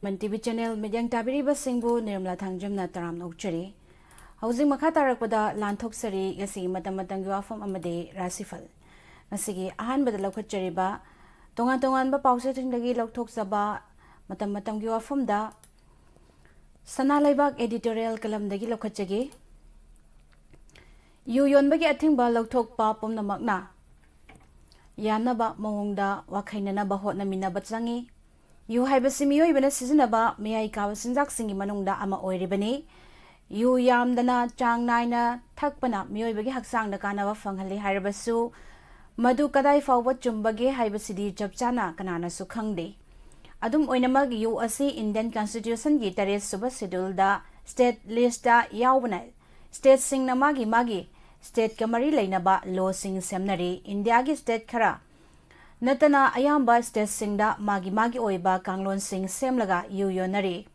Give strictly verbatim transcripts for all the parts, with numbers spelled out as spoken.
ꯃꯟ TV channel ꯃꯤꯠꯌꯦꯡ ꯇꯥꯕꯤꯔꯤꯕꯁꯤꯡꯕꯨ ꯅꯤꯔꯃꯂꯥ ꯊꯥꯡꯖꯝꯅ ꯇꯔꯥꯝꯅ ꯑꯣꯛꯆꯔꯤ꯫ ꯍꯧꯖꯤꯛ ꯃꯈꯥ ꯇꯥꯔꯛꯄꯗ ꯂꯥꯟꯊꯣꯛꯆꯔꯤ ꯉꯁꯤꯒꯤ ꯃꯇꯝ ꯃꯇꯝꯒꯤ ꯋꯥꯐꯝ ꯑꯃꯗꯤ ꯔꯥꯁꯤꯐꯜ꯫ ꯉꯁꯤꯒꯤ ꯑꯍꯥꯟꯕꯗ ꯂꯧꯈꯠꯆꯔꯤꯕ ꯇꯣꯉꯥꯟ ꯇꯣꯉꯥꯟꯕ ꯄꯥꯎꯆꯦꯁꯤꯡꯗꯒꯤ ꯂꯧꯊꯣꯛꯆꯕ ꯃꯇꯝ ꯃꯇꯝꯒꯤ ꯋꯥꯐꯝꯗ ꯁꯅꯥ ꯂꯩꯕꯥꯛ editorial ꯀꯂꯝꯗꯒꯤ ꯂꯧꯈꯠꯆꯒꯦ꯫ ꯌꯨ ꯌꯣꯟꯕꯒꯤ ꯑꯊꯤꯡꯕ ꯂꯧꯊꯣꯛꯄ ꯄꯨꯝꯅꯃꯛꯅ ꯌꯥꯅꯕ ꯃꯑꯣꯡꯗ ꯋꯥꯈꯩꯅꯅꯕ ꯍꯣꯠꯅꯃꯤꯟꯅꯕ ꯆꯪꯏ꯫ ꯌꯨ ꯍꯥꯏꯕꯁꯤ ꯃꯤꯑꯣꯏꯕꯅ ꯁꯤꯖꯤꯟꯅꯕ ꯃꯌꯥꯏ ꯀꯥꯕ ꯆꯤꯟꯖꯥꯛꯁꯤꯡꯒꯤ ꯃꯅꯨꯡꯗ ꯑꯃ ꯑꯣꯏꯔꯤꯕꯅꯤ꯫ ꯌꯨ ꯌꯥꯝꯗꯅ ꯆꯥꯡ ꯅꯥꯏꯅ ꯊꯛꯄꯅ ꯃꯤꯑꯣꯏꯕꯒꯤ ꯍꯛꯆꯥꯡꯗ ꯀꯥꯟꯅꯕ ꯐꯪꯍꯜꯂꯤ ꯍꯥꯏꯔꯕꯁꯨ, ꯃꯗꯨ ꯀꯗꯥꯏ ꯐꯥꯎꯕ ꯆꯨꯝꯕꯒꯦ ꯍꯥꯏꯕꯁꯤꯗꯤ ꯆꯞ ꯆꯥꯅ ꯀꯅꯥꯅꯁꯨ ꯈꯪꯗꯦ꯫ ꯑꯗꯨꯝ ꯑꯣꯏꯅꯃꯛ, ꯌꯨ ꯑꯁꯤ Indian Constitution ꯒꯤ ꯇꯔꯦꯠ ꯁꯨꯕ schedule ꯗ state list ꯇ ꯌꯥꯎꯕꯅ, state ꯁꯤꯡꯅ ꯃꯥꯒꯤ ꯃꯥꯒꯤ state ꯀ ꯃꯔꯤ ꯂꯩꯅꯕ law ꯁꯤꯡ ꯁꯦꯝꯅꯔꯤ꯫ ꯏꯟꯗꯤꯌꯥꯒꯤ state ꯈꯔ ꯅꯠꯇꯅ ꯑꯌꯥꯝꯕ state ꯁꯤꯡꯗ ꯃꯥꯒꯤ ꯃꯥꯒꯤ ꯑꯣꯏꯕ ꯀꯥꯡꯂꯣꯟꯁꯤꯡ ꯁꯦꯝꯂꯒ ꯌꯨ ꯌꯣꯟꯅꯔꯤ꯫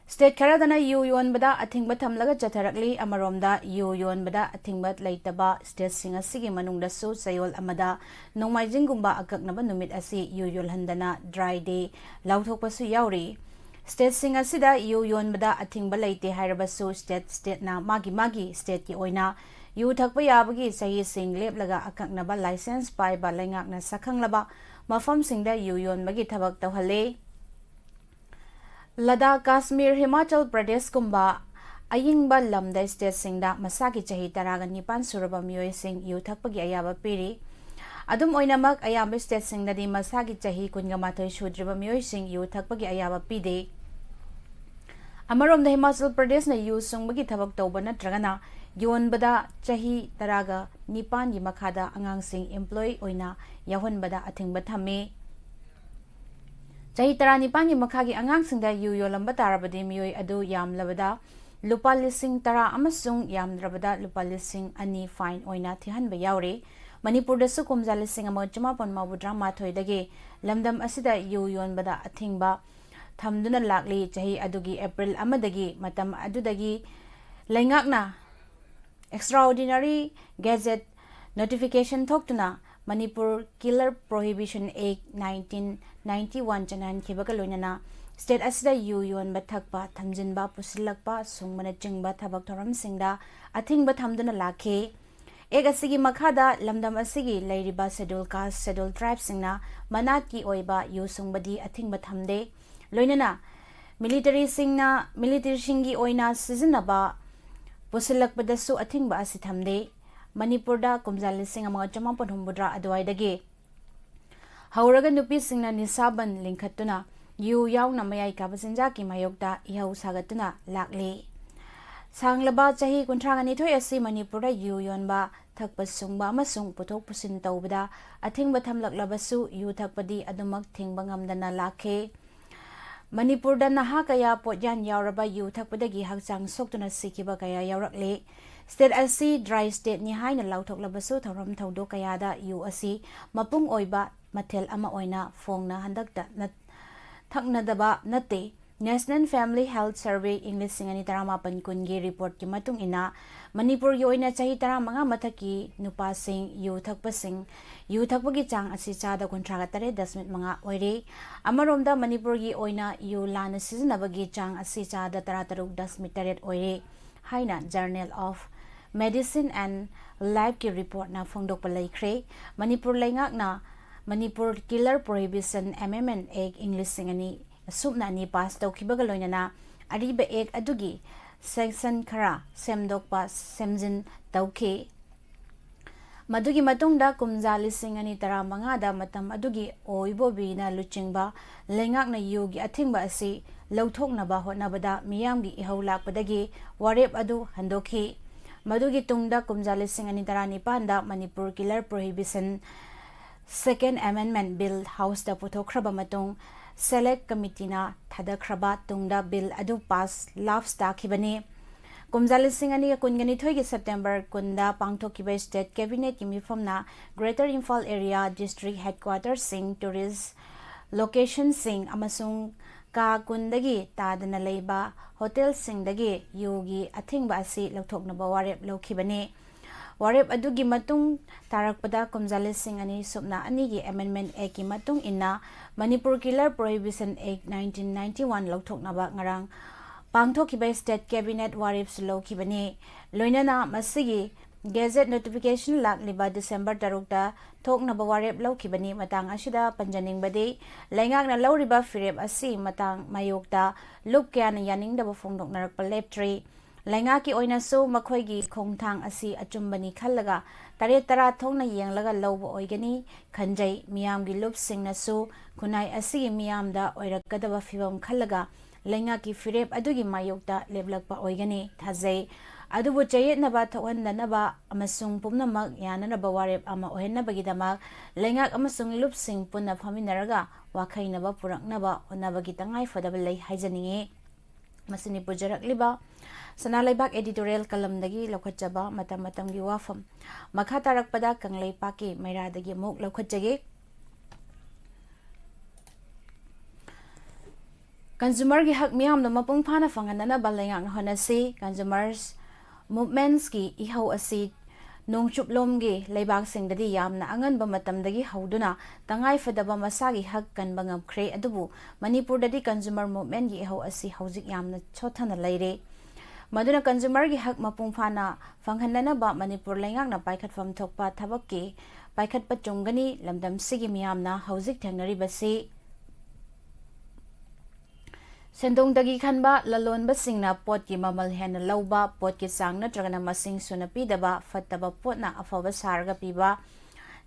State ꯈꯔꯗꯅ ꯌꯨ ꯌꯣꯟꯕꯗ ꯑꯊꯤꯡꯕ ꯊꯝꯂꯒ ꯆꯠꯊꯔꯛꯂꯤ꯫ ꯑꯃꯔꯣꯝꯗ, ꯌꯨ ꯌꯣꯟꯕꯗ ꯑꯊꯤꯡꯕ ꯂꯩꯇꯕ state ꯁꯤꯡ ꯑꯁꯤꯒꯤ ꯃꯅꯨꯡꯗꯁꯨ ꯆꯌꯣꯜ ꯑꯃꯗ ꯅꯣꯡꯃꯥꯏꯖꯤꯡꯒꯨꯝꯕ ꯑꯀꯛꯅꯕ ꯅꯨꯃꯤꯠ ꯑꯁꯤ ꯌꯨ ꯌꯣꯜꯍꯟꯗꯅ dry day ꯂꯥꯎꯊꯣꯛꯄꯁꯨ ꯌꯥꯎꯔꯤ꯫ State ꯁꯤꯡ ꯑꯁꯤꯗ ꯌꯨ ꯌꯣꯟꯕꯗ ꯑꯊꯤꯡꯕ ꯂꯩꯇꯦ ꯍꯥꯏꯔꯕꯁꯨ, state state ꯅ ꯃꯥꯒꯤ ꯃꯥꯒꯤ state ꯀꯤ ꯑꯣꯏꯅ ꯌꯨ ꯊꯛꯄ ꯌꯥꯕꯒꯤ ꯆꯍꯤꯁꯤꯡ ꯂꯦꯞꯂꯒ ꯑꯀꯛꯅꯕ license ꯄꯥꯏꯕ ꯂꯩꯉꯥꯛꯅ ꯁꯛꯈꯪꯂꯕ ꯃꯐꯝꯁꯤꯡꯗ ꯌꯨ ꯌꯣꯟꯕꯒꯤ ꯊꯕꯛ ꯇꯧꯍꯜꯂꯦ꯫ ꯂꯗꯥꯈ, ꯀꯥꯁꯃꯤꯔ, ꯍꯤꯃꯥꯆꯜ ꯄ꯭ꯔꯗꯦꯁꯀꯨꯝꯕ ꯑꯏꯪꯕ ꯂꯝꯗ state ꯁꯤꯡꯗ ꯃꯁꯥꯒꯤ ꯆꯍꯤ ꯇꯔꯥꯒ ꯅꯤꯄꯥꯟ ꯁꯨꯔꯕ ꯃꯤꯑꯣꯏꯁꯤꯡ ꯌꯨ ꯊꯛꯄꯒꯤ ꯑꯌꯥꯕ ꯄꯤꯔꯤ꯫ ꯑꯗꯨꯝ ꯑꯣꯏꯅꯃꯛ, ꯑꯌꯥꯝꯕ state ꯁꯤꯡꯗꯗꯤ ꯃꯁꯥꯒꯤ ꯆꯍꯤ ꯀꯨꯟꯒ ꯃꯥꯊꯣꯏ ꯁꯨꯗ꯭ꯔꯤꯕ ꯃꯤꯑꯣꯏꯁꯤꯡ ꯌꯨ ꯊꯛꯄꯒꯤ ꯑꯌꯥꯕ ꯄꯤꯗꯦ꯫ ꯑꯃꯔꯣꯝꯗ, ꯍꯤꯃꯥꯆꯜ ꯄ꯭ꯔꯗꯦꯁꯅ ꯌꯨ ꯁꯨꯡꯕꯒꯤ ꯊꯕꯛ ꯇꯧꯕ ꯅꯠꯇ꯭ꯔꯒꯅ ꯌꯣꯟꯕꯗ ꯆꯍꯤ ꯇꯔꯥꯒ ꯅꯤꯄꯥꯟꯒꯤ ꯃꯈꯥꯗ ꯑꯉꯥꯡꯁꯤꯡ employee ꯑꯣꯏꯅ ꯌꯥꯎꯍꯟꯕꯗ ꯑꯊꯤꯡꯕ ꯊꯝꯃꯤ꯫ ꯆꯍꯤ ꯇꯔꯥꯅꯤꯄꯥꯟꯒꯤ ꯃꯈꯥꯒꯤ ꯑꯉꯥꯡꯁꯤꯡꯗ ꯌꯨ ꯌꯣꯜꯂꯝꯕ ꯇꯥꯔꯕꯗꯤ, ꯃꯤꯑꯣꯏ ꯑꯗꯨ ꯌꯥꯝꯂꯕꯗ ꯂꯨꯄꯥ ꯂꯤꯁꯤꯡ ꯇꯔꯥ ꯑꯃꯁꯨꯡ ꯌꯥꯝꯗ꯭ꯔꯕꯗ ꯂꯨꯄꯥ ꯂꯤꯁꯤꯡ ꯑꯅꯤ fine ꯑꯣꯏꯅ ꯊꯤꯍꯟꯕ ꯌꯥꯎꯔꯤ꯫ ꯃꯅꯤꯄꯨꯔꯗꯁꯨ ꯀꯨꯝꯖꯥ ꯂꯤꯁꯤꯡ ꯑꯃ ꯆꯃꯥꯄꯟ ꯃꯧꯗ꯭ꯔꯥ ꯃꯥꯊꯣꯏꯗꯒꯤ ꯂꯝꯗꯝ ꯑꯁꯤꯗ ꯌꯨ ꯌꯣꯟꯕꯗ ꯑꯊꯤꯡꯕ ꯊꯝꯗꯨꯅ ꯂꯥꯛꯂꯤ꯫ ꯆꯍꯤ ꯑꯗꯨꯒꯤ April ꯑꯃꯗꯒꯤ ꯃꯇꯝ ꯑꯗꯨꯗꯒꯤ ꯂꯩꯉꯥꯛꯅ extraordinary gazette notification ꯊꯣꯛꯇꯨꯅ Manipur Killer Prohibition Act nineteen ninety one ꯆꯅꯥꯟꯈꯤꯕꯒ ꯂꯣꯏꯅꯅ state ꯑꯁꯤꯗ ꯌꯨ ꯌꯣꯟꯕ, ꯊꯛꯄ, ꯊꯝꯖꯤꯟꯕ, ꯄꯨꯁꯤꯜꯂꯛꯄ, ꯁꯨꯡꯕꯅꯆꯤꯡꯕ ꯊꯕꯛ ꯊꯧꯔꯝꯁꯤꯡꯗ ꯑꯊꯤꯡꯕ ꯊꯝꯗꯨꯅ ꯂꯥꯛꯈꯤ꯫ Act ꯑꯁꯤꯒꯤ ꯃꯈꯥꯗ ꯂꯝꯗꯝ ꯑꯁꯤꯒꯤ ꯂꯩꯔꯤꯕ Scheduled Caste, Scheduled Tribeꯁꯤꯡꯅ ꯃꯅꯥꯠꯀꯤ ꯑꯣꯏꯕ ꯌꯨ ꯁꯨꯡꯕꯗꯤ ꯑꯊꯤꯡꯕ ꯊꯝꯗꯦ꯫ ꯂꯣꯏꯅꯅ militaryꯁꯤꯡꯅ, militaryꯁꯤꯡꯒꯤ ꯑꯣꯏꯅ ꯁꯤꯖꯤꯟꯅꯕ ꯄꯨꯁꯤꯜꯂꯛꯄꯗꯁꯨ ꯑꯊꯤꯡꯕ ꯑꯁꯤ ꯊꯝꯗꯦ꯫ ꯃꯅꯤꯄꯨꯔꯗ ꯀꯨꯝꯖꯥ ꯂꯤꯁꯤꯡ ꯑꯃꯒ ꯆꯃꯥꯄꯟ ꯍꯨꯝꯐꯨꯇꯔꯥ ꯑꯗꯨꯋꯥꯏꯗꯒꯤ ꯍꯧꯔꯒ ꯅꯨꯄꯤꯁꯤꯡꯅ ꯅꯤꯁꯥꯕꯟ ꯂꯤꯡꯈꯠꯇꯨꯅ ꯌꯨ ꯌꯥꯎꯅ ꯃꯌꯥꯏ ꯀꯥꯕ ꯆꯤꯟꯖꯥꯛꯀꯤ ꯃꯥꯌꯣꯛꯇ ꯏꯍꯧ ꯁꯥꯒꯠꯇꯨꯅ ꯂꯥꯛꯂꯤ꯫ ꯁꯥꯡꯂꯕ ꯆꯍꯤ ꯀꯨꯟꯊ꯭ꯔꯥꯒ ꯅꯤꯊꯣꯏ ꯑꯁꯤ ꯃꯅꯤꯄꯨꯔꯗ ꯌꯨ ꯌꯣꯟꯕ, ꯊꯛꯄ ꯁꯨꯡꯕ ꯑꯃꯁꯨꯡ ꯄꯨꯊꯣꯛ ꯄꯨꯁꯤꯟ ꯇꯧꯕꯗ ꯑꯊꯤꯡꯕ ꯊꯝꯂꯛꯂꯕꯁꯨ, ꯌꯨ ꯊꯛꯄꯗꯤ ꯑꯗꯨꯃꯛ ꯊꯤꯡꯕ ꯉꯝꯗꯅ ꯂꯥꯛꯈꯤ꯫ ꯃꯅꯤꯄꯨꯔꯗ ꯅꯍꯥ ꯀꯌꯥ ꯄꯣꯠꯌꯥꯟ ꯌꯥꯎꯔꯕ ꯌꯨ ꯊꯛꯄꯗꯒꯤ ꯍꯛꯆꯥꯡ ꯁꯣꯛꯇꯨꯅ ꯁꯤꯈꯤꯕ ꯀꯌꯥ ꯌꯥꯎꯔꯛꯂꯤ꯫ State ꯑꯁꯤ dry stateꯅꯤ ꯍꯥꯏꯅ ꯂꯥꯎꯊꯣꯛꯂꯕꯁꯨ, ꯊꯧꯔꯝ ꯊꯧꯗꯣꯛ ꯀꯌꯥꯗ ꯌꯨ ꯑꯁꯤ ꯃꯄꯨꯡ ꯑꯣꯏꯕ ꯃꯊꯦꯜ ꯑꯃ ꯑꯣꯏꯅ ꯐꯣꯡꯅ ꯍꯟꯗꯛꯇ ꯅꯠ-, ꯊꯛꯅꯗꯕ ꯅꯠꯇꯦ꯫ National Family Health Survey ꯏꯪ ꯂꯤꯁꯤꯡ ꯑꯅꯤ ꯇꯔꯥꯃꯥꯄꯟ ꯀꯨꯟꯒꯤ reportꯀꯤ ꯃꯇꯨꯡ ꯏꯟꯅ, ꯃꯅꯤꯄꯨꯔꯒꯤ ꯑꯣꯏꯅ ꯆꯍꯤ ꯇꯔꯥꯃꯉꯥ ꯃꯊꯛꯀꯤ ꯅꯨꯄꯥꯁꯤꯡ, ꯌꯨ ꯊꯛꯄꯁꯤꯡ, ꯌꯨ ꯊꯛꯄꯒꯤ ꯆꯥꯡ ꯑꯁꯤ ꯆꯥꯗ ꯀꯨꯟꯊ꯭ꯔꯥꯒ ꯇꯔꯦꯠ ꯗꯁꯃꯤꯛ ꯃꯉꯥ ꯑꯣꯏꯔꯦ꯫ ꯑꯃꯔꯣꯝꯗ ꯃꯅꯤꯄꯨꯔꯒꯤ ꯑꯣꯏꯅ ꯌꯨ ꯂꯥꯟꯅ ꯁꯤꯖꯤꯟꯅꯕꯒꯤ ꯆꯥꯡ ꯑꯁꯤ ꯆꯥꯗ ꯇꯔꯥꯇꯔꯨꯛ ꯗꯁꯃꯤꯛ ꯇꯔꯦꯠ ꯑꯣꯏꯔꯦ ꯍꯥꯏꯅ Journal of Medicine and Lifeꯀꯤ reportꯅ ꯐꯣꯡꯗꯣꯛꯄ ꯂꯩꯈ꯭ꯔꯦ꯫ ꯃꯅꯤꯄꯨꯔ ꯂꯩꯉꯥꯛꯅ Manipur Killer Prohibition Amendment Act ꯏꯪ ꯂꯤꯁꯤꯡ ꯑꯅꯤ ꯑꯁꯨꯞꯅ ꯑꯅꯤ pass ꯇꯧꯈꯤꯕꯒ ꯂꯣꯏꯅꯅ ꯑꯔꯤꯕ act ꯑꯗꯨꯒꯤ section ꯈꯔ ꯁꯦꯝꯗꯣꯛꯄ ꯁꯦꯝꯖꯤꯟ ꯇꯧꯈꯤ꯫ ꯃꯗꯨꯒꯤ ꯃꯇꯨꯡꯗ ꯀꯨꯝꯖꯥ ꯂꯤꯁꯤꯡ ꯑꯅꯤ ꯇꯔꯥꯃꯉꯥꯗ ꯃꯇꯝ ꯑꯗꯨꯒꯤ ꯑꯣꯏꯕꯣꯕꯤꯅ ꯂꯨꯆꯤꯡꯕ ꯂꯩꯉꯥꯛꯅ ꯌꯨꯒꯤ ꯑꯊꯤꯡꯕ ꯑꯁꯤ ꯂꯧꯊꯣꯛꯅꯕ ꯍꯣꯠꯅꯕꯗ ꯃꯤꯌꯥꯝꯒꯤ ꯏꯍꯧ ꯂꯥꯛꯄꯗꯒꯤ ꯋꯥꯔꯦꯞ ꯑꯗꯨ ꯍꯟꯗꯣꯛꯈꯤ꯫ ꯃꯗꯨꯒꯤ ꯇꯨꯡꯗ ꯀꯨꯝꯖꯥ ꯂꯤꯁꯤꯡ ꯑꯅꯤ ꯇꯔꯥꯅꯤꯄꯥꯟꯗ Manipur Killer Prohibition Second Amendment Bill Houseꯇ ꯄꯨꯊꯣꯛꯈ꯭ꯔꯕ ꯃꯇꯨꯡ, Select Committeeꯅ ꯊꯥꯗꯈ꯭ꯔꯕ ꯇꯨꯡꯗ bill ꯑꯗꯨ pass, lapse ꯇꯥꯈꯤꯕꯅꯤ꯫ ꯀꯨꯝꯖꯥ ꯂꯤꯁꯤꯡ ꯑꯅꯤꯒ ꯀꯨꯟꯒ ꯅꯤꯊꯣꯏꯒꯤ September ꯀꯨꯟꯗ ꯄꯥꯡꯊꯣꯛꯈꯤꯕ State Cabinetꯀꯤ ꯃꯤꯐꯝꯅ Greater Imphal Area District Headquarterꯁꯤꯡ, tourist locationꯁꯤꯡ ꯑꯃꯁꯨꯡ ꯀꯥ ꯀꯨꯟꯗꯒꯤ ꯇꯥꯗꯅ ꯂꯩꯕ hotelꯁꯤꯡꯗꯒꯤ ꯌꯨꯒꯤ ꯑꯊꯤꯡꯕ ꯑꯁꯤ ꯂꯧꯊꯣꯛꯅꯕ ꯋꯥꯔꯦꯞ ꯂꯧꯈꯤꯕꯅꯤ꯫ ꯋꯥꯔꯦꯞ ꯑꯗꯨꯒꯤ ꯃꯇꯨꯡ ꯇꯥꯔꯛꯄꯗ ꯀꯨꯝꯖꯥ ꯂꯤꯁꯤꯡ ꯑꯅꯤ ꯁꯨꯞꯅ ꯑꯅꯤꯒꯤ Amendment Actꯀꯤ ꯃꯇꯨꯡ ꯏꯟꯅ Manipur Killer Prohibition Act nineteen ninety one ꯂꯧꯊꯣꯛꯅꯕ ꯉꯔꯥꯡ ꯄꯥꯡꯊꯣꯛꯈꯤꯕ State Cabinet ꯋꯥꯔꯦꯞꯁꯨ ꯂꯧꯈꯤꯕꯅꯤ꯫ ꯂꯣꯏꯅꯅ ꯃꯁꯤꯒꯤ Gazette Notification ꯂꯥꯛꯂꯤꯕ ꯗꯤꯁꯦꯝꯕꯔ ꯇꯔꯨꯛꯇ ꯊꯣꯛꯅꯕ ꯋꯥꯔꯦꯞ ꯂꯧꯈꯤꯕꯅꯤ꯫ ꯃꯇꯥꯡ ꯑꯁꯤꯗ ꯄꯟꯖꯅꯤꯡꯕꯗꯤ, ꯂꯩꯉꯥꯛꯅ ꯂꯧꯔꯤꯕ ꯐꯤꯔꯦꯞ ꯑꯁꯤ ꯃꯇꯥꯡ ꯃꯥꯌꯣꯛꯇ ꯂꯨꯞ ꯀꯌꯥꯅ ꯌꯥꯅꯤꯡꯗꯕ ꯐꯣꯡꯗꯣꯛꯅꯔꯛꯄ ꯂꯦꯞꯇ꯭ꯔꯤ꯫ ꯂꯩꯉꯥꯛꯀꯤ ꯑꯣꯏꯅꯁꯨ ꯃꯈꯣꯏꯒꯤ ꯈꯣꯡꯊꯥꯡ ꯑꯁꯤ ꯑꯆꯨꯝꯕꯅꯤ ꯈꯜꯂꯒ ꯇꯔꯦꯠ ꯇꯔꯥ ꯊꯣꯛꯅ ꯌꯦꯡꯂꯒ ꯂꯧꯕ ꯑꯣꯏꯒꯅꯤ ꯈꯟꯖꯩ꯫ ꯃꯤꯌꯥꯝꯒꯤ ꯂꯨꯞꯁꯤꯡꯅꯁꯨ ꯈꯨꯟꯅꯥꯏ ꯑꯁꯤꯒꯤ ꯃꯤꯌꯥꯝꯗ ꯑꯣꯏꯔꯛꯀꯗꯕ ꯐꯤꯕꯝ ꯈꯜꯂꯒ ꯂꯩꯉꯥꯛꯀꯤ ꯐꯤꯔꯦꯞ ꯑꯗꯨꯒꯤ ꯃꯥꯌꯣꯛꯇ ꯂꯦꯞꯂꯛꯄ ꯑꯣꯏꯒꯅꯤ ꯊꯥꯖꯩ꯫ ꯑꯗꯨꯕꯨ ꯆꯌꯦꯠꯅꯕ ꯊꯣꯛꯍꯟꯗꯅꯕ ꯑꯃꯁꯨꯡ ꯄꯨꯝꯅꯃꯛ ꯌꯥꯅꯅꯕ ꯋꯥꯔꯦꯞ ꯑꯃ ꯑꯣꯏꯍꯟꯅꯕꯒꯤꯗꯃꯛ ꯂꯩꯉꯥꯛ ꯑꯃꯁꯨꯡ ꯂꯨꯞꯁꯤꯡ ꯄꯨꯟꯅ ꯐꯝꯃꯤꯟꯅꯔꯒ ꯋꯥꯈꯩꯅꯕ ꯄꯨꯔꯛꯅꯕ ꯍꯣꯠꯅꯕꯒꯤ ꯇꯉꯥꯏ ꯐꯗꯕ ꯂꯩ ꯍꯥꯏꯖꯅꯤꯡꯏ꯫ ꯃꯁꯤꯅꯤ ꯄꯨꯖꯔꯛꯂꯤꯕ ꯁꯅꯥ ꯂꯩꯕꯥꯛ editorial ꯀꯂꯝꯗꯒꯤ ꯂꯧꯈꯠꯆꯕ ꯃꯇꯝ ꯃꯇꯝꯒꯤ ꯋꯥꯐꯝ꯫ ꯃꯈꯥ ꯇꯥꯔꯛꯄꯗ ꯀꯪꯂꯩꯄꯥꯛꯀꯤ ꯃꯩꯔꯥꯗꯒꯤ ꯑꯃꯨꯛ ꯂꯧꯈꯠꯆꯒꯦ꯫ Consumerꯒꯤ ꯍꯛ ꯃꯤꯌꯥꯝꯗ ꯃꯄꯨꯡ ꯐꯥꯅ ꯐꯪꯍꯟꯅꯅꯕ ꯂꯩꯉꯥꯛꯅ ꯍꯣꯠꯅꯁꯤ꯫ Consumers movementsꯀꯤ ꯏꯍꯧ ꯑꯁꯤ ꯅꯣꯡꯆꯨꯞꯂꯣꯝꯒꯤ ꯂꯩꯕꯥꯛꯁꯤꯡꯗꯗꯤ ꯌꯥꯝꯅ ꯑꯉꯟꯕ ꯃꯇꯝꯗꯒꯤ ꯍꯧꯗꯨꯅ ꯇꯉꯥꯏꯐꯗꯕ ꯃꯁꯥꯒꯤ ꯍꯛ ꯀꯟꯕ ꯉꯝꯈ꯭ꯔꯦ꯫ ꯑꯗꯨꯕꯨ ꯃꯅꯤꯄꯨꯔꯗꯗꯤ consumer movementꯀꯤ ꯏꯍꯧ ꯑꯁꯤ ꯍꯧꯖꯤꯛ ꯌꯥꯝꯅ ꯁꯣꯠꯊꯅ ꯂꯩꯔꯦ꯫ ꯃꯗꯨꯅ consumerꯒꯤ ꯍꯛ ꯃꯄꯨꯡ ꯐꯥꯅ ꯐꯪꯍꯟꯅꯅꯕ ꯃꯅꯤꯄꯨꯔ ꯂꯩꯉꯥꯛꯅ ꯄꯥꯏꯈꯠꯐꯝ ꯊꯣꯛꯄ ꯊꯕꯛꯀꯤ ꯄꯥꯏꯈꯠꯄ ꯆꯨꯝꯒꯅꯤ꯫ ꯂꯝꯗꯝꯁꯤꯒꯤ ꯃꯤꯌꯥꯝꯅ ꯍꯧꯖꯤꯛ ꯊꯦꯡꯅꯔꯤꯕꯁꯤ ꯁꯦꯟꯗꯣꯡꯗꯒꯤ ꯈꯟꯕ ꯂꯂꯣꯟꯕꯁꯤꯡꯅ ꯄꯣꯠꯀꯤ ꯃꯃꯜ ꯍꯦꯟꯅ ꯂꯧꯕ, ꯄꯣꯠꯀꯤ ꯆꯥꯡ ꯅꯠꯇ꯭ꯔꯒꯅ ꯃꯁꯤꯡ ꯁꯨꯅ ꯄꯤꯗꯕ, ꯐꯠꯇꯕ ꯄꯣꯠꯅ ꯑꯐꯕ ꯁꯥꯔꯒ ꯄꯤꯕ,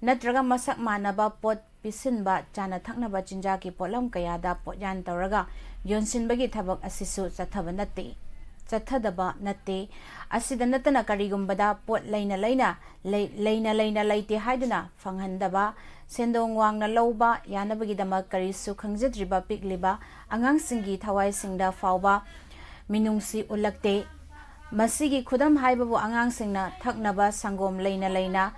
ꯅꯠꯇ꯭ꯔꯒ ꯃꯁꯛ ꯃꯥꯟꯅꯕ ꯄꯣꯠ ꯄꯤꯁꯤꯟꯕ, ꯆꯥꯅ ꯊꯛꯅꯕ ꯆꯤꯟꯖꯥꯛꯀꯤ ꯄꯣꯠꯂꯝ ꯀꯌꯥꯗ ꯄꯣꯠꯌꯥꯟ ꯇꯧꯔꯒ ꯌꯣꯟꯁꯤꯟꯕꯒꯤ ꯊꯕꯛ ꯑꯁꯤꯁꯨ ꯆꯠꯊꯕ ꯅꯠꯇꯦ, ꯆꯠꯊꯗꯕ ꯅꯠꯇꯦ꯫ ꯑꯁꯤꯗ ꯅꯠꯇꯅ ꯀꯔꯤꯒꯨꯝꯕꯗ ꯄꯣꯠ ꯂꯩꯅ ꯂꯩꯅ, ꯂꯩ-, ꯂꯩꯅ ꯂꯩꯅ ꯂꯩꯇꯦ ꯍꯥꯏꯗꯨꯅ ꯐꯪꯍꯟꯗꯕ, ꯁꯦꯟꯗꯣꯡ ꯋꯥꯡꯅ ꯂꯧꯕ ꯌꯥꯅꯕꯒꯤꯗꯃꯛ ꯀꯔꯤꯁꯨ ꯈꯪꯖꯗ꯭ꯔꯤꯕ ꯄꯤꯛꯂꯤꯕ ꯑꯉꯥꯡꯁꯤꯡꯒꯤ ꯊꯋꯥꯏꯁꯤꯡꯗ ꯐꯥꯎꯕ ꯃꯤꯅꯨꯡꯁꯤ ꯎꯠꯂꯛꯇꯦ꯫ ꯃꯁꯤꯒꯤ ꯈꯨꯗꯝ ꯍꯥꯏꯕꯕꯨ ꯑꯉꯥꯡꯁꯤꯡꯅ ꯊꯛꯅꯕ ꯁꯪꯒꯣꯝ ꯂꯩꯅ ꯂꯩꯅ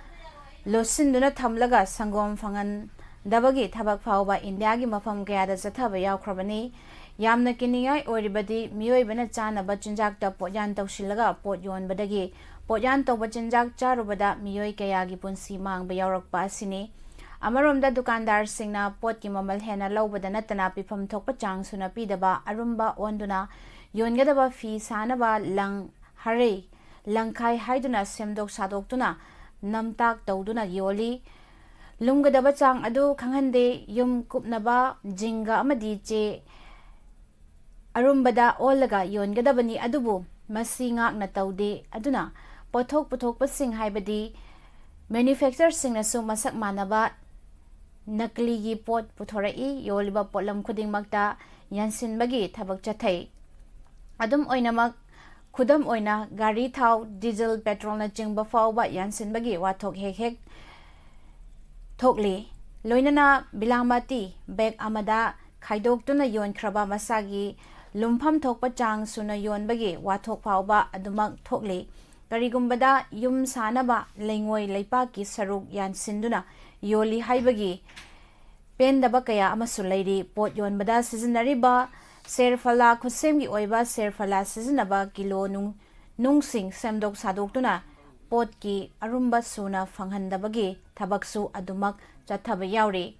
ꯂꯣꯠꯁꯤꯟꯗꯨꯅ ꯊꯝꯂꯒ ꯁꯪꯒꯣꯝ ꯐꯪꯍꯟꯗꯕꯒꯤ ꯊꯕꯛ ꯐꯥꯎꯕ ꯏꯟꯗꯤꯌꯥꯒꯤ ꯃꯐꯝ ꯀꯌꯥꯗ ꯆꯠꯊꯕ ꯌꯥꯎꯈ꯭ꯔꯕꯅꯤ꯫ ꯌꯥꯝꯅ ꯀꯤꯅꯤꯡꯉꯥꯏ ꯑꯣꯏꯔꯤꯕꯗꯤ ꯃꯤꯑꯣꯏꯕꯅ ꯆꯥꯅꯕ ꯆꯤꯟꯖꯥꯛꯇ ꯄꯣꯠꯌꯥꯟ ꯇꯧꯁꯤꯜꯂꯒ ꯄꯣꯠ ꯌꯣꯟꯕꯗꯒꯤ ꯄꯣꯠꯌꯥꯟ ꯇꯧꯕ ꯆꯤꯟꯖꯥꯛ ꯆꯥꯔꯨꯕꯗ ꯃꯤꯑꯣꯏ ꯀꯌꯥꯒꯤ ꯄꯨꯟꯁꯤ ꯃꯥꯡꯕ ꯌꯥꯎꯔꯛꯄ ꯑꯁꯤꯅꯤ꯫ ꯑꯃꯔꯣꯝꯗ ꯗꯨꯀꯥꯟꯗꯥꯔꯁꯤꯡꯅ ꯄꯣꯠꯀꯤ ꯃꯃꯜ ꯍꯦꯟꯅ ꯂꯧꯕꯗ ꯅꯠꯇꯅ ꯄꯤꯐꯝ ꯊꯣꯛꯄ ꯆꯥꯡ ꯁꯨꯅ ꯄꯤꯗꯕ, ꯑꯔꯨꯝꯕ ꯑꯣꯟꯗꯨꯅ ꯌꯣꯟꯒꯗꯕ ꯐꯤ ꯁꯥꯅꯕ ꯂꯪ, ꯍꯔꯩ, ꯂꯪꯈꯥꯏ ꯍꯥꯏꯗꯨꯅ ꯁꯦꯝꯗꯣꯛ ꯁꯥꯗꯣꯛꯇꯨꯅ ꯅꯝꯇꯥꯛ ꯇꯧꯗꯨꯅ ꯌꯣꯜꯂꯤ꯫ ꯂꯨꯝꯒꯗꯕ ꯆꯥꯡ ꯑꯗꯨ ꯈꯪꯍꯟꯗꯦ꯫ ꯌꯨꯝ ꯀꯨꯞꯅꯕ ꯖꯤꯡꯒ ꯑꯃꯗꯤ ꯆꯦ ꯑꯔꯨꯝꯕꯗ ꯑꯣꯜꯂꯒ ꯌꯣꯟꯒꯗꯕꯅꯤ, ꯑꯗꯨꯕꯨ ꯃꯁꯤ ꯉꯥꯛꯅ ꯇꯧꯗꯦ꯫ ꯑꯗꯨꯅ ꯄꯣꯠꯊꯣꯛ ꯄꯨꯊꯣꯛꯄꯁꯤꯡ ꯍꯥꯏꯕꯗꯤ ꯃꯦꯅ꯭ꯌꯨꯐꯦꯛꯆꯔꯁꯤꯡꯅꯁꯨ ꯃꯁꯛ ꯃꯥꯟꯅꯕ ꯅꯀꯂꯤꯒꯤ ꯄꯣꯠ ꯄꯨꯊꯣꯔꯛꯏ꯫ ꯌꯣꯜꯂꯤꯕ ꯄꯣꯠꯂꯝ ꯈꯨꯗꯤꯡꯃꯛꯇ ꯌꯥꯟꯁꯤꯟꯕꯒꯤ ꯊꯕꯛ ꯆꯠꯊꯩ꯫ ꯑꯗꯨꯝ ꯑꯣꯏꯅꯃꯛ, ꯈꯨꯗꯝ ꯑꯣꯏꯅ, ꯒꯥꯔꯤ ꯊꯥꯎ, ꯗꯤꯖꯜ, ꯄꯦꯇ꯭ꯔꯣꯜꯅꯆꯤꯡꯕ ꯐꯥꯎꯕ ꯌꯥꯟꯁꯤꯟꯕꯒꯤ ꯋꯥꯊꯣꯛ ꯍꯦꯛ ꯍꯦꯛ ꯊꯣꯛꯂꯤ꯫ ꯂꯣꯏꯅꯅ ꯕꯤꯂꯥꯃꯇꯤ ꯕꯦꯒ ꯑꯃꯗ ꯈꯥꯏꯗꯣꯛꯇꯨꯅ ꯌꯣꯟꯈ꯭ꯔꯕ ꯃꯁꯥꯒꯤ ꯂꯨꯝꯐꯝ ꯊꯣꯛꯄ ꯆꯥꯡ ꯁꯨꯅ ꯌꯣꯟꯕꯒꯤ ꯋꯥꯊꯣꯛ ꯐꯥꯎꯕ ꯑꯗꯨꯃꯛ ꯊꯣꯛꯂꯤ꯫ ꯀꯔꯤꯒꯨꯝꯕꯗ ꯌꯨꯝ ꯁꯥꯅꯕ ꯂꯩꯉꯣꯏ ꯂꯩꯄꯥꯛꯀꯤ ꯁꯔꯨꯛ ꯌꯥꯟꯁꯤꯟꯗꯨꯅ ꯌꯣꯜꯂꯤ ꯍꯥꯏꯕꯒꯤ ꯄꯦꯟꯗꯕ ꯀꯌꯥ ꯑꯃꯁꯨ ꯂꯩꯔꯤ꯫ ꯄꯣꯠ ꯌꯣꯟꯕꯗ ꯁꯤꯖꯤꯟꯅꯔꯤꯕ ꯁꯦꯔꯐꯂꯥ, ꯈꯨꯠꯁꯦꯝꯒꯤ ꯑꯣꯏꯕ ꯁꯦꯔꯐꯂꯥ ꯁꯤꯖꯤꯟꯅꯕ ꯀꯤꯂꯣ ꯅꯨꯡ-, ꯅꯨꯡꯁꯤꯡ ꯁꯦꯝꯗꯣꯛ ꯁꯥꯗꯣꯛꯇꯨꯅ ꯄꯣꯠꯀꯤ ꯑꯔꯨꯝꯕ ꯁꯨꯅ ꯐꯪꯍꯟꯗꯕꯒꯤ ꯊꯕꯛꯁꯨ ꯑꯗꯨꯃꯛ ꯆꯠꯊꯕ ꯌꯥꯎꯔꯤ꯫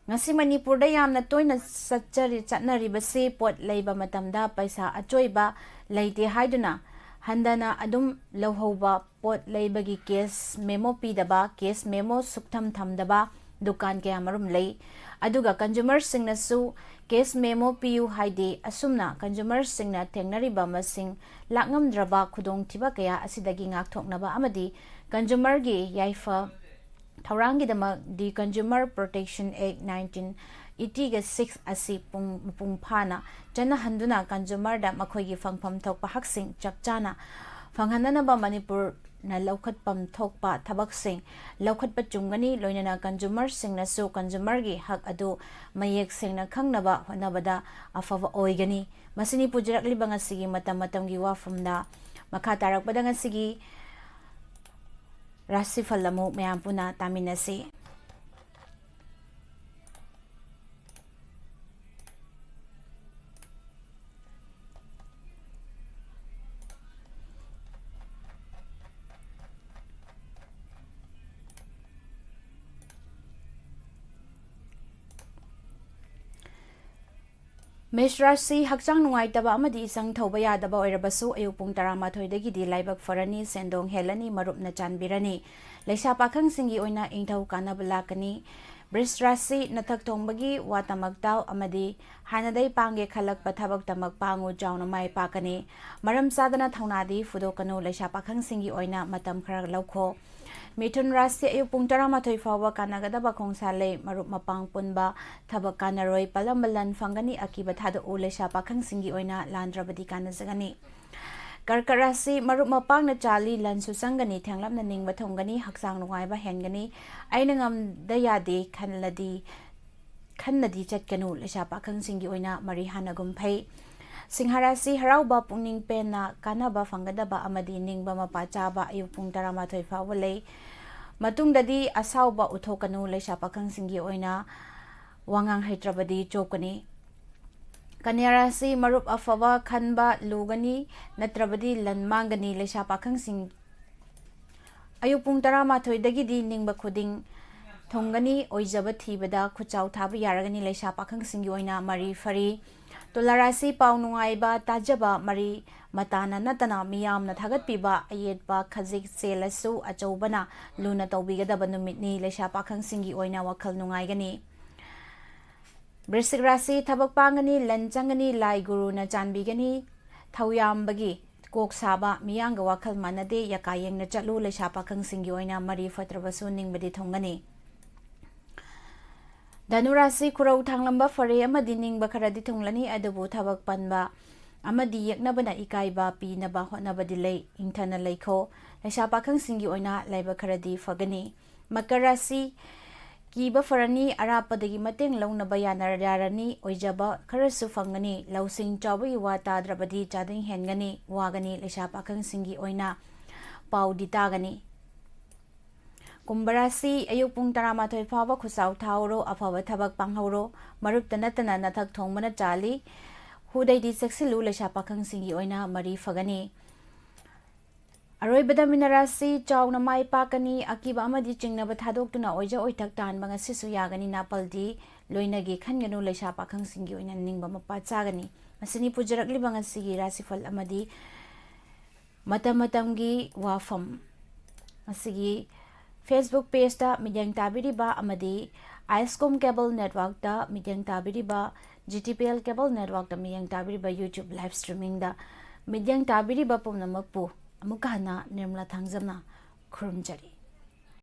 ꯉꯁꯤ ꯃꯅꯤꯄꯨꯔꯗ ꯌꯥꯝꯅ ꯇꯣꯏꯅ ꯆꯠꯆꯔꯤ-, ꯆꯠꯅꯔꯤꯕꯁꯤ ꯄꯣꯠ ꯂꯩꯕ ꯃꯇꯝꯗ ꯄꯩꯁꯥ ꯑꯆꯣꯏꯕ ꯂꯩꯇꯦ ꯍꯥꯏꯗꯨꯅ ꯍꯟꯗꯅ ꯑꯗꯨꯝ ꯂꯧꯍꯧꯕ, ꯄꯣꯠ ꯂꯩꯕꯒꯤ ꯀꯦꯁ ꯃꯦꯃꯣ ꯄꯤꯗꯕ, ꯀꯦꯁ ꯃꯦꯃꯣ ꯁꯨꯛꯊꯝ ꯊꯝꯗꯕ ꯗꯨꯀꯥꯟ ꯀꯌꯥ ꯃꯔꯨꯝ ꯂꯩ꯫ ꯑꯗꯨꯒ ꯀꯟꯖꯨꯃꯔꯁꯤꯡꯅꯁꯨ ꯀꯦꯁ ꯃꯦꯃꯣ ꯄꯤꯌꯨ ꯍꯥꯏꯗꯦ꯫ ꯑꯁꯨꯝꯅ ꯀꯟꯖꯨꯃꯔꯁꯤꯡꯅ ꯊꯦꯡꯅꯔꯤꯕ ꯃꯁꯤꯡ ꯂꯥꯛꯉꯝꯗ꯭ꯔꯕ ꯈꯨꯗꯣꯡꯊꯤꯕ ꯀꯌꯥ ꯑꯁꯤꯗꯒꯤ ꯉꯥꯛꯊꯣꯛꯅꯕ ꯑꯃꯗꯤ ꯀꯟꯖꯨꯃꯔꯒꯤ ꯌꯥꯏꯐ ꯊꯧꯔꯥꯡꯒꯤꯗꯃꯛ The Consumer Protection Act nineteen eighty-six ꯑꯁꯤ ꯄꯨꯡ, ꯃꯄꯨꯡ ꯐꯥꯅ ꯆꯠꯅꯍꯟꯗꯨꯅ ꯀꯟꯖꯨꯃꯔꯗ ꯃꯈꯣꯏꯒꯤ ꯐꯪꯐꯝ ꯊꯣꯛꯄ ꯍꯛꯁꯤꯡ ꯆꯞ ꯆꯥꯅ ꯐꯪꯍꯟꯅꯅꯕ ꯃꯅꯤꯄꯨꯔꯅ ꯂꯧꯈꯠꯐꯝ ꯊꯣꯛꯄ ꯊꯕꯛꯁꯤꯡ ꯂꯧꯈꯠꯄ ꯆꯨꯝꯒꯅꯤ꯫ ꯂꯣꯏꯅꯅ ꯀꯟꯖꯨꯃꯔꯁꯤꯡꯅꯁꯨ ꯀꯟꯖꯨꯃꯔꯒꯤ ꯍꯛ ꯑꯗꯨ ꯃꯌꯦꯛ ꯁꯦꯡꯅ ꯈꯪꯅꯕ ꯍꯣꯠꯅꯕꯗ ꯑꯐꯕ ꯑꯣꯏꯒꯅꯤ꯫ ꯃꯁꯤꯅꯤ ꯄꯨꯖꯔꯛꯂꯤꯕ ꯉꯁꯤꯒꯤ ꯃꯇꯝ ꯃꯇꯝꯒꯤ ꯋꯥꯐꯝꯗ꯫ ꯃꯈꯥ ꯇꯥꯔꯛꯄꯗ ꯉꯁꯤꯒꯤ ꯔꯥꯁꯤꯐꯜ ꯑꯃꯨꯛ ꯃꯌꯥꯝ ꯄꯨꯟꯅ ꯇꯥꯃꯤꯟꯅꯁꯤ꯫ ꯃꯦꯁ ꯔꯥꯁꯤ, ꯍꯛꯆꯥꯡ ꯅꯨꯡꯉꯥꯏꯇꯕ ꯑꯃꯗꯤ ꯏꯁꯪ ꯊꯧꯕ ꯌꯥꯗꯕ ꯑꯣꯏꯔꯕꯁꯨ ꯑꯌꯨꯛ ꯄꯨꯡ ꯇꯔꯥꯃꯥꯊꯣꯏꯗꯒꯤꯗꯤ ꯂꯥꯏꯕꯛ ꯐꯔꯅꯤ, ꯁꯦꯟꯗꯣꯡ ꯍꯦꯜꯂꯅꯤ, ꯃꯔꯨꯞꯅ ꯆꯥꯟꯕꯤꯔꯅꯤ꯫ ꯂꯩꯁꯥ ꯄꯥꯈꯪꯁꯤꯡꯒꯤ ꯑꯣꯏꯅ ꯏꯪꯊꯧ ꯀꯥꯟꯅꯕ ꯂꯥꯛꯀꯅꯤ꯫ ꯕ꯭ꯔꯤꯁ ꯔꯥꯁꯤ, ꯅꯊꯛ ꯊꯣꯡꯕꯒꯤ ꯋꯥ ꯇꯃꯛ ꯇꯥꯎ ꯑꯃꯗꯤ ꯍꯥꯟꯅꯗꯩ ꯄꯥꯡꯒꯦ ꯈꯜꯂꯛꯄ ꯊꯕꯛ ꯇꯃꯛ ꯄꯥꯡꯉꯨ, ꯆꯥꯎꯅ ꯃꯥꯏ ꯄꯥꯛꯀꯅꯤ꯫ ꯃꯔꯝ ꯆꯥꯗꯅ ꯊꯧꯅꯥꯗꯤ ꯐꯨꯗꯣꯛꯀꯅꯨ, ꯂꯩꯁꯥ ꯄꯥꯈꯪꯁꯤꯡꯒꯤ ꯑꯣꯏꯅ ꯃꯇꯝ ꯈꯔ ꯂꯧꯈꯣ꯫ ꯃꯤꯊꯨꯟ ꯔꯥꯁꯤ, ꯑꯌꯨꯛ ꯄꯨꯡ ꯇꯔꯥꯃꯥꯊꯣꯏ ꯐꯥꯎꯕ ꯀꯥꯟꯅꯒꯗꯕ ꯈꯣꯡꯁꯥ ꯂꯩ, ꯃꯔꯨꯞ ꯃꯄꯥꯡ ꯄꯨꯟꯕ ꯊꯕꯛ ꯀꯥꯟꯅꯔꯣꯏ, ꯄꯂꯝꯕ ꯂꯟ ꯐꯪꯒꯅꯤ, ꯑꯀꯤꯕ ꯊꯥꯗꯣꯛꯎ, ꯂꯩꯁꯥ ꯄꯥꯈꯪꯁꯤꯡꯒꯤ ꯑꯣꯏꯅ ꯂꯥꯟꯗ꯭ꯔꯕꯗꯤ ꯀꯥꯟꯅꯖꯒꯅꯤ꯫ ꯀꯔꯀꯠ ꯔꯥꯁꯤ, ꯃꯔꯨꯞ ꯃꯄꯥꯡꯅ ꯆꯥꯜꯂꯤ, ꯂꯟꯁꯨ ꯆꯪꯒꯅꯤ, ꯊꯦꯡꯂꯞꯅ ꯅꯤꯡꯕ ꯊꯨꯡꯒꯅꯤ, ꯍꯛꯆꯥꯡ ꯅꯨꯡꯉꯥꯏꯕ ꯍꯦꯟꯒꯅꯤ, ꯑꯩꯅ ꯉꯝꯗ ꯌꯥꯗꯦ ꯈꯜꯂꯗꯤ ꯈꯟꯅꯗꯤ ꯆꯠꯀꯅꯨ, ꯂꯩꯁꯥ ꯄꯥꯈꯪꯁꯤꯡꯒꯤ ꯑꯣꯏꯅ ꯃꯔꯤ ꯍꯥꯟꯅꯒꯨꯝ ꯐꯩ꯫ ꯁꯤꯡꯍ ꯔꯥꯁꯤ, ꯍꯔꯥꯎꯕ, ꯄꯨꯛꯅꯤꯡ ꯄꯦꯟꯅ ꯀꯥꯟꯅꯕ ꯐꯪꯒꯗꯕ ꯑꯃꯗꯤ ꯅꯤꯡꯕ ꯃꯄꯥ ꯆꯥꯕ ꯑꯌꯨꯛ ꯄꯨꯡ ꯇꯔꯥꯃꯥꯊꯣꯏ ꯐꯥꯎꯕ ꯂꯩ꯫ ꯃꯇꯨꯡꯗꯗꯤ ꯑꯁꯥꯎꯕ ꯎꯠꯊꯣꯛꯀꯅꯨ, ꯂꯩꯁꯥ ꯄꯥꯈꯪꯁꯤꯡꯒꯤ ꯑꯣꯏꯅ ꯋꯥꯉꯥꯡ ꯍꯩꯇ꯭ꯔꯕꯗꯤ ꯆꯣꯞꯀꯅꯤ꯫ ꯀꯟꯌꯥ ꯔꯥꯁꯤ, ꯃꯔꯨꯞ ꯑꯐꯕ ꯈꯟꯕ ꯂꯨꯒꯅꯤ, ꯅꯠꯇ꯭ꯔꯕꯗꯤ ꯂꯟ ꯃꯥꯡꯒꯅꯤ, ꯂꯩꯁꯥ ꯄꯥꯈꯪꯁꯤꯡ ꯑꯌꯨꯛ ꯄꯨꯡ ꯇꯔꯥꯃꯥꯊꯣꯏꯗꯒꯤꯗꯤ ꯅꯤꯡꯕ ꯈꯨꯗꯤꯡ ꯊꯨꯡꯒꯅꯤ, ꯑꯣꯏꯖꯕ ꯊꯤꯕꯗ ꯈꯨꯠꯆꯥꯎ ꯊꯥꯕ ꯌꯥꯔꯒꯅꯤ, ꯂꯩꯁꯥ ꯄꯥꯈꯪꯁꯤꯡꯒꯤ ꯑꯣꯏꯅ ꯃꯔꯤ ꯐꯔꯤ꯫ ꯇꯨꯂꯥ ꯔꯥꯁꯤ, ꯄꯥꯎ ꯅꯨꯡꯉꯥꯏꯕ ꯇꯥꯖꯕ, ꯃꯔꯤ ꯃꯇꯥꯅ ꯅꯠꯇꯅ ꯃꯤꯌꯥꯝꯅ ꯊꯥꯒꯠꯄꯤꯕ ꯑꯌꯦꯠꯄ ꯈꯖꯤꯛ ꯆꯦꯜꯂꯁꯨ ꯑꯆꯧꯕꯅ ꯂꯨꯅ ꯇꯧꯕꯤꯒꯗꯕ ꯅꯨꯃꯤꯠꯅꯤ, ꯂꯩꯁꯥ ꯄꯥꯈꯪꯁꯤꯡꯒꯤ ꯑꯣꯏꯅ ꯋꯥꯈꯜ ꯅꯨꯡꯉꯥꯏꯒꯅꯤ꯫ ꯕ꯭ꯔꯤꯁꯤꯛ ꯔꯥꯁꯤ, ꯊꯕꯛ ꯄꯥꯡꯒꯅꯤ, ꯂꯟ ꯆꯪꯒꯅꯤ, ꯂꯥꯏ ꯒꯨꯔꯨꯅ ꯆꯥꯟꯕꯤꯒꯅꯤ, ꯊꯧꯌꯥꯝꯕꯒꯤ ꯀꯣꯛ ꯁꯥꯕ, ꯃꯤꯌꯥꯝꯒ ꯋꯥꯈꯜ ꯃꯥꯟꯅꯗꯦ, ꯌꯥꯀꯥ ꯌꯦꯡꯅ ꯆꯠꯂꯨ, ꯂꯩꯁꯥ ꯄꯥꯈꯪꯁꯤꯡꯒꯤ ꯑꯣꯏꯅ ꯃꯔꯤ ꯐꯠꯇ꯭ꯔꯕꯁꯨ ꯅꯤꯡꯕꯗꯤ ꯊꯨꯡꯒꯅꯤ꯫ ꯙꯅꯨ ꯔꯥꯁꯤ, ꯈꯨꯔꯧ ꯊꯥꯡꯂꯝꯕ ꯐꯔꯦ ꯑꯃꯗꯤ ꯅꯤꯡꯕ ꯈꯔꯗꯤ ꯊꯨꯡꯂꯅꯤ, ꯑꯗꯨꯕꯨ ꯊꯕꯛ ꯄꯟꯕ ꯑꯃꯗꯤ ꯌꯦꯛꯅꯕꯅ ꯏꯀꯥꯏꯕ ꯄꯤꯅꯕ ꯍꯣꯠꯅꯕꯗꯤ ꯂꯩ, ꯏꯪꯊꯅ ꯂꯩꯈꯣ꯫ ꯂꯩꯁꯥ ꯄꯥꯈꯪꯁꯤꯡꯒꯤ ꯑꯣꯏꯅ ꯂꯥꯏꯕꯛ ꯈꯔꯗꯤ ꯐꯒꯅꯤ꯫ ꯃꯀꯔ ꯔꯥꯁꯤ, ꯀꯤꯕ ꯐꯔꯅꯤ, ꯑꯔꯥꯞꯄꯗꯒꯤ ꯃꯇꯦꯡ ꯂꯧꯅꯕ ꯌꯥꯅ-, ꯌꯥꯔꯅꯤ, ꯑꯣꯏꯖꯕ ꯈꯔꯁꯨ ꯐꯪꯒꯅꯤ, ꯂꯧꯁꯤꯡ ꯆꯥꯎꯕꯒꯤ ꯋꯥ ꯇꯥꯗ꯭ꯔꯕꯗꯤ ꯆꯥꯗꯤꯡ ꯍꯦꯟꯒꯅꯤ, ꯋꯥꯒꯅꯤ, ꯂꯩꯁꯥ ꯄꯥꯈꯪꯁꯤꯡꯒꯤ ꯑꯣꯏꯅ ꯄꯥꯎꯗꯤ ꯇꯥꯒꯅꯤ꯫ ꯀꯨꯝꯚ ꯔꯥꯁꯤ, ꯑꯌꯨꯛ ꯄꯨꯡ ꯇꯔꯥꯃꯥꯊꯣꯏ ꯐꯥꯎꯕ ꯈꯨꯆꯥꯎ ꯊꯥꯍꯧꯔꯣ, ꯑꯐꯕ ꯊꯕꯛ ꯄꯥꯡꯍꯧꯔꯣ, ꯃꯔꯨꯞꯇ ꯅꯠꯇꯅ ꯅꯊꯛ ꯊꯣꯡꯕꯅ ꯆꯥꯜꯂꯤ, ꯍꯨꯗꯩꯗꯤ ꯆꯦꯛꯁꯤꯜꯂꯨ, ꯂꯩꯁꯥ ꯄꯥꯈꯪꯁꯤꯡꯒꯤ ꯑꯣꯏꯅ ꯃꯔꯤ ꯐꯒꯅꯤ꯫ ꯑꯔꯣꯏꯕꯗ ꯃꯤꯅ ꯔꯥꯁꯤ ꯆꯥꯎꯅ ꯃꯥꯏ ꯄꯥꯛꯀꯅꯤ꯫ ꯑꯀꯤꯕ ꯑꯃꯗꯤ ꯆꯤꯡꯅꯕ ꯊꯥꯗꯣꯛꯇꯨꯅ ꯑꯣꯏꯖ ꯑꯣꯏꯊꯛ ꯇꯥꯟꯕ ꯉꯁꯤꯁꯨ ꯌꯥꯒꯅꯤ꯫ ꯅꯥꯄꯜꯗꯤ ꯂꯣꯏꯅꯒꯤ ꯈꯟꯒꯅꯨ꯫ ꯂꯩꯁꯥ ꯄꯥꯈꯪꯁꯤꯡꯒꯤ ꯑꯣꯏꯅ ꯅꯤꯡꯕ ꯃꯄꯥ ꯆꯥꯒꯅꯤ꯫ ꯃꯁꯤꯅꯤ ꯄꯨꯖꯔꯛꯂꯤꯕ ꯉꯁꯤꯒꯤ ꯔꯥꯁꯤꯐꯜ ꯑꯃꯗꯤ ꯃꯇꯝ ꯃꯇꯝꯒꯤ ꯋꯥꯐꯝ꯫ ꯉꯁꯤꯒꯤ Facebook pageꯇ ꯃꯤꯠꯌꯦꯡ ꯇꯥꯕꯤꯔꯤꯕ ꯑꯃꯗꯤ iSCOM cable networkꯇ ꯃꯤꯠꯌꯦꯡ ꯇꯥꯕꯤꯔꯤꯕ, GTPL cable networkꯇ ꯃꯤꯠꯌꯦꯡ ꯇꯥꯕꯤꯔꯤꯕ, YouTube live streamingꯗ ꯃꯤꯠꯌꯦꯡ ꯇꯥꯕꯤꯔꯤꯕ ꯄꯨꯝꯅꯃꯛꯄꯨ ꯑꯃꯨꯛꯀ ꯍꯟꯅ ꯅꯤꯔꯃꯂꯥ ꯊꯥꯡꯖꯝꯅ ꯈꯨꯔꯨꯝꯖꯔꯤ꯫